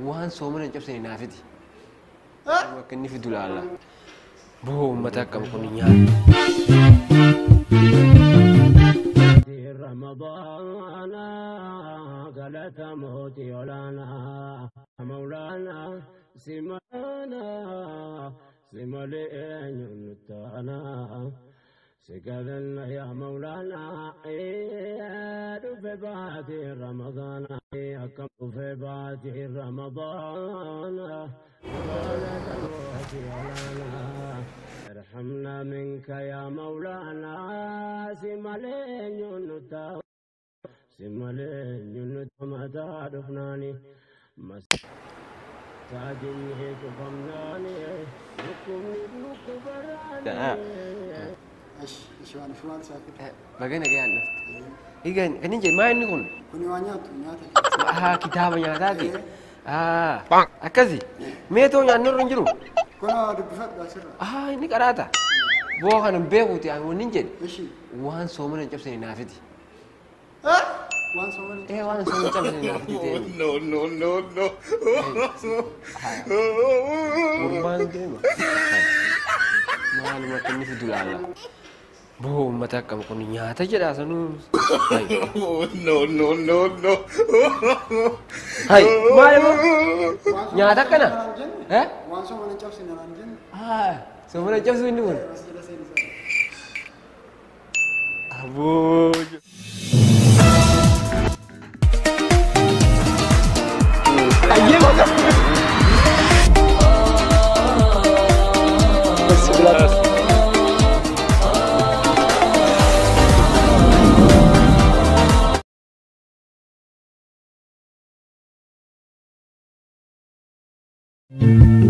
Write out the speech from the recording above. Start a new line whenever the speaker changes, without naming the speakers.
Waan soomana hin cabsine naafiti. Akka inni fidu laalla. Boo uummata akkam kun nyaata.
Ramadaana galata mootii olaanaa Mawlaanaa simaanaa simalee eenyuun nuttaanaa si galanna yaa Mawlaanaa dhufe baatii Ramadaana akkam dhufe baatii Ramadaana galata mootii olaanaa ارحمنا منك يا مولانا سمالين ينتا سمالين ينتا ما تعرفناني مساجين هيك فمناني نكمني نكبراني
ايش وانا شو وانا ساكت.
Baga nagaan dhufte. Egaa kan hin jedhe maa inni kun?
Kuni waa nyaatu nyaata.
Haa kitaaba nyaataati. Haa akkasi. Meetoo nyaanni irra hin jiru.
Kuna dubbifadhu asirra.
Haa inni qaraata. Boo kan hin beekuti ani wanni hin jedhe.
Ishi.
Waan soomana hin cabsine naafiti.
Waan soomana.
Ee waan soomana hin cabsine naafiti ta'e.
No, no, no, no.
Gurbaan deema. Maaluma akka inni fidu laalla. Boo uummata akkam kun nyaata jedha sanuu.
No, no, no, no.
Hai maal immoo nyaata akkana? Eh?
Waan soomana hin cabsine naan jenne.
Haa soomana hin cabsu inni kun.
As jala seeni isaa.
Aboo. Ayyee maka.
Thank you.